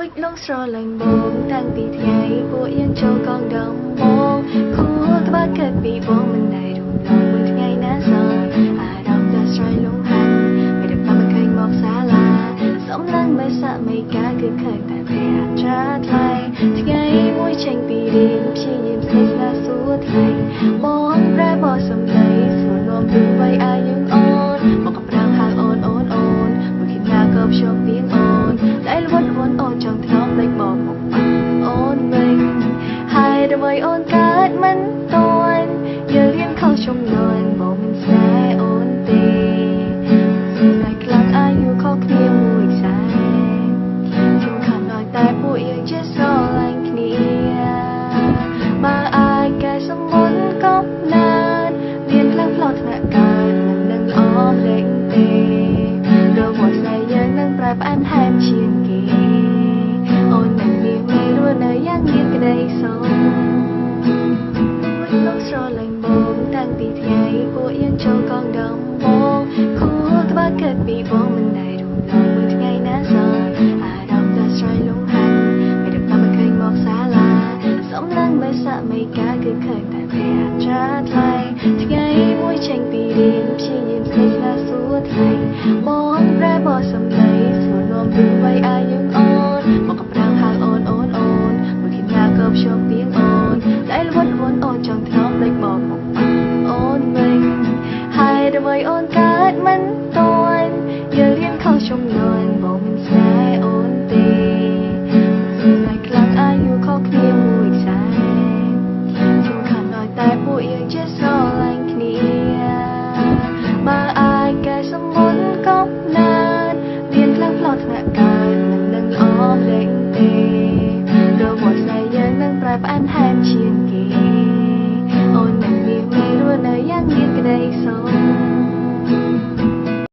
ចលងស្រឡាញ់បងតាំងពីថ្ងៃពួកយើងចូលកងដំបងខួរក្បាលគិតពីបងមិនដែលរំលងមួយថ្ងៃណាសោះអារម្មណ៍តែស្រ័យលំហាត់ពេលដែលប៉ាឃើញមកសាលាសំឡាងមេសាមេកាគឺឃើញតែព្រះអត្រាថ្លៃថ្ងៃមួយចេញពីរៀនព្យាយាមស្នេហ៍សួរថ្លៃបងប្រែបសំដីសួរនាំពីវ័យអាយុអូនមកក៏ប្រាំហៅអូនអូនអូនមួយខណាក៏ភ្ជាប់ពីអូនតែលវត់វន់អូនចង់ថ្នមលេចបងមកបាត់អូនវិញហើយដើម្បីអូនកើតមិនទាន់យើងរៀនខុសចំនួនបងមិនស្នេហ៍អូនទេស្នេហ៍ខ្លាំងអាយុខុសគ្នាមួយខ្សែសំខាន់ឲ្យតែពួកយើងចេះស្រឡាញ់គ្នាបើអាចកែសម្មុនកំណានរៀនខ្លាំងផ្លោះថ្នាក់កើតមិននឹងល្អម្លេចទេរវល់ស្នេហ៍យើងនឹងប្រែផ្អែមថែមជាងគេអូននឹងមានមេរស់នៅយ៉ាងមានក្តីសុខលងស្រឡាញ់បងតាំងពីថ្ងៃពួកយើងចូលកងដំបងខួរក្បាលគិតពីបងមិនដែលរំលងមួយថ្ងៃណាសោះអារម្មណ៍តែស្រ័យលំហាត់ពេលដែលប៉ាឃើញមកសាលាសំឡាងមេសាមេកាគឺឃើញតែព្រះអត្រាថ្លៃថ្ងៃមួយចេញពីរៀនព្យាយាមស្នេហ៍សួរថ្លៃបងប្រែបសំដីសួរនាំពីវ័យអាយុអូនមកក៏ប្រាំហៅអូនអូនអូនមួយខណាក៏ភ្ជាប់ពីអូនតែលវត់វន់អូនចង់ថ្នមលេចបងមកបាត់អូនវិញហើយដើម្បីអូនកើតមិនទាន់យើងរៀនខុសចំនួនបងមិនស្នេហ៍អូនទេស្នេហ៍ខ្លាំងអាយុខុសគ្នាមួយខ្សែសំខាន់ឲ្យតែពួកយើងចេះស្រឡាញ់គ្នាបើអាចកែសម្មុនកំណានរៀនខ្លាំងផ្លោះថ្នាក់កើតមិននឹងល្អម្លេចទេរវល់ស្នេហ៍យើងនឹងប្រែផ្អែមថែមជាងគេអូននឹងមានមេរស់នៅយ៉ាងមានក្តីសុខ។